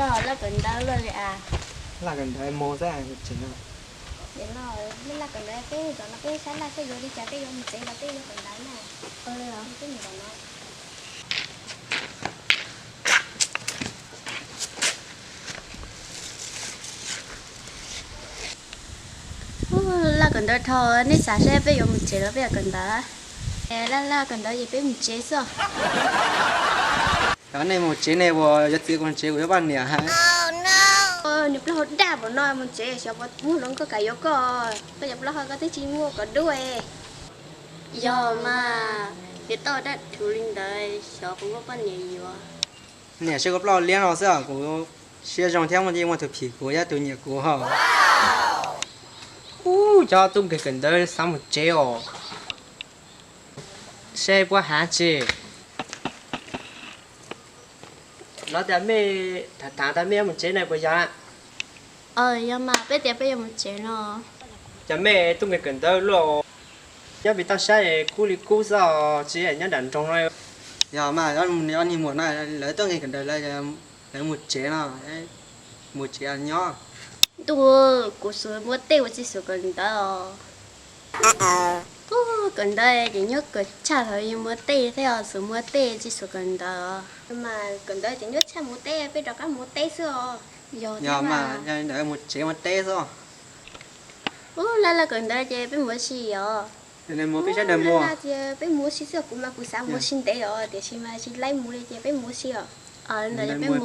Laj kawm ntawv luaj li as. Laj kawm ntawv mus xwb tsev no. Laj kawm ntawv peb zov no peb sab laj xwb, yuav li cas peb yuav mus tsev los peb yuav kawm ntawv na. Peb mus zov no. Laj kawm ntawv dhau, nej xav saib peb yuav mus tsev los peb yuav kawm ntawv? Laj laj kawm ntawv ces peb mus tsev xwb. Yog nej mus tsev nej ua yuav txiv kuv mus tsev kuv yuav poj niam hais. Niag plaub hau daj npaum no mus tsev xyov puas muaj hluas nkauj kam yuav koj. Koj cov plaub hau koj twb tsis muaj kom dub. Yog mas, yuav tau daj thuv li ntawd xyov puas muaj poj niam yuav. Niam seb kuv plaub hau liab no xwb kuv siab zoo thiab muaj tus phim kuv thiab tus nyiam kuv ho. Ub, cov tub nkeeg kawm ntawv xav mus tsev os. Seb puas hav tsi. Lov tias mej tham tham tas mej yuav mus tsev na puas yog? Yog mas, peb tias peb yuav mus tsev no. Cas mej tub nkeeg kawm ntawv luaj, nyob pem toj siab kub li kub xwb tsis nyob nram nroog no. Yog mas, ob niag muam no lawv tub nkeeg kawm ntawv lawv mus tsev no, mus tsev nyob. Ntuj, kuv xub muab tej ua tsis xub kawm ntawv. Kawm ntawv ces nyob kawm tshaj thaum yuav muab tej thiab os, xub muab tej tsis xub kawm ntawv. Mas kawm ntawv ces nyob tshaj muab tej, peb rov qab muab tej xwb os. Yog mas, mus tsev muab tej xwb. Ub, laj laj kawm ntawv ces peb mus ua si os. Peb sab ntawd mus. Peb mus ua si xwb, kuv mas kuv xav mus ua si ntev os, tiam sis mas tsis laib mus li ces peb mus ua si os. Ntawd peb mus.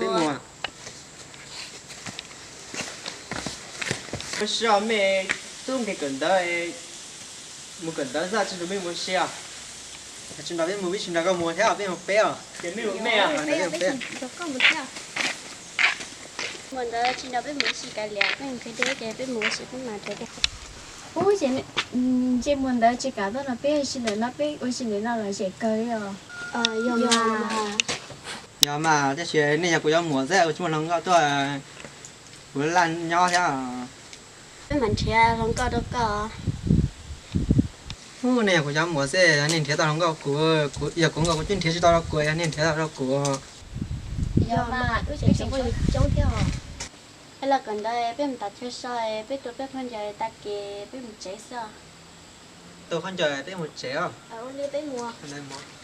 Ua si os, mej tub nkeeg kawm ntawv, mus kawm ntawv xwb tsis nrog mej mus ua si os. Tsis nrog peb mus, peb tsis nrog koj mus thiab, peb mus peb os. Ces mej mus mej os. Muam ntawd tsis nrog peb mus ua si kav liam, peb mus qhib deb ces peb mus ua si peb mas rau. Ub, ces ntsej muag ntawd tsis kam tuaj nrog peb ua si lawm no, peb ua si lawm no los zem kawg li os. Yog mas, tab sis nej yog kuv cov muam xwb, kuv tsis muaj hluas nkauj tuaj, kuv laj nyob thiab. Peb mam nrhiav hluas nkauj rau koj. Ub, nej yog kuv cov muam xwb, yog nej nrhiav tau hluas nkauj kuv, yog kuv nkaus kuv twb nrhiav tsis tau rau kuv, yog nej nrhiav tau rau kuv. Yog mas, wb tseem coob thiab. Peb los kawm ntawv peb mus tom chaw so, peb tua peb khaub ncaws tag kis peb mus tsev xwb. Tua khaub ncaws peb mus tsev os. Peb mus.